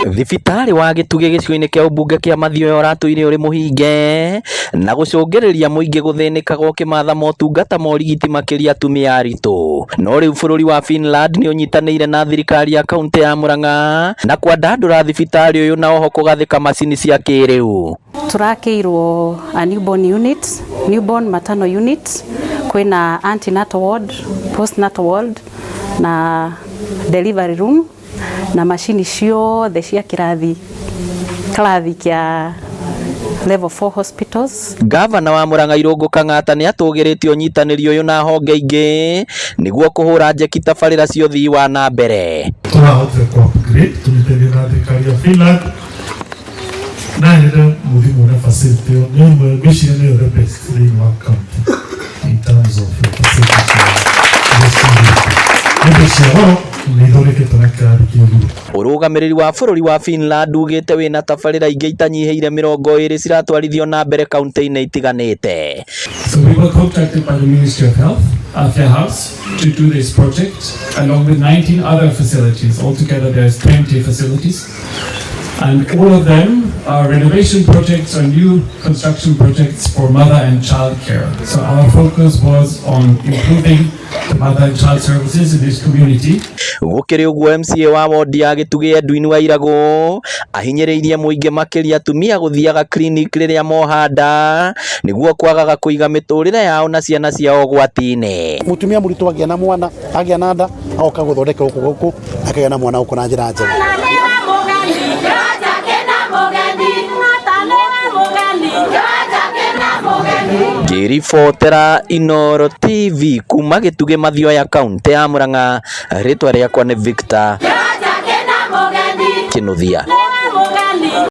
Thibitarĩ wa Gĩtugĩ gĩcigo-inĩ kĩa ũmbunge kĩa Mathioya ũratũire ũrĩ mũhinge na gũcũngĩrĩria mũingĩ gũthĩnĩkaga ũkĩmatha motungata ma ũrigiti makĩria atumia aritũ. No rĩu bũrũri wa Finland nĩ ũnyitanĩire na thirikari ya kaunti ya Murang'a na kwandandũra thibitarĩ ũyũ na oho kũgathĩka macini cia kĩrĩu. Tũrakĩirwo a newborn unit, newborn maternal unit, kwĩna antenatal ward, postnatal ward na delivery room na macini ciothe cia kĩrathi kĩrathi kĩa level 4 hospitals. Gavana wa Murang'a Irũngũ Kang'ata nĩ atũgĩrĩtie ũnyitanĩri ũyũ na honge ingĩ nĩguo kũhũra njeki tabarĩra cia ũthii wa na mbere. Tũrahotire ku upgrade tũnyitanĩire na thirikari ya Finland na nyende mũthiĩ muone facility ĩyo. Nĩ ĩmwe ngwĩciria nĩyo the best thĩinĩ wa county in terms of facilities iria ciigĩtwo. Nĩ indo cia goro na ithondeketwo na kĩrathi kĩa igũrũ. Ũrũgamĩrĩri wa bũrũri wa Finland ugĩte wĩna tabarĩra ingĩ itanyihĩire 20 ciratwarithio na mbere kaunti-inĩ itiganĩte. So we were contacted by the Ministry of Health, Afya House, to do this project along with 19 other facilities. Altogether there's 20 facilities. And all of them are renovation projects or new construction projects for mother and child care. So our focus was on improving the mother and child services in this community. Gũkĩrĩ ũguo, MCA wa wondi ya Gĩtugĩ Edwin Wairagũ ahinyĩrĩirie mũingĩ makĩria atumia gũthiaga clinic rĩrĩa moha nda nĩguo kwagaga kũiga mĩtũrĩre yao na ciana ciao ũgwati-inĩ. Mutumia mũritũ agĩa na mwana, agĩa na nda, agoka gũthondekerwo gũkũ gũkũ, akagĩa na mwana gũkũ na njĩra njega. Ngĩribotera Inooro TV kuma Gĩtugĩ Mathioya, kaunti ya Murang'a, rĩtwa rĩakwa nĩ Victor Kĩnuthia.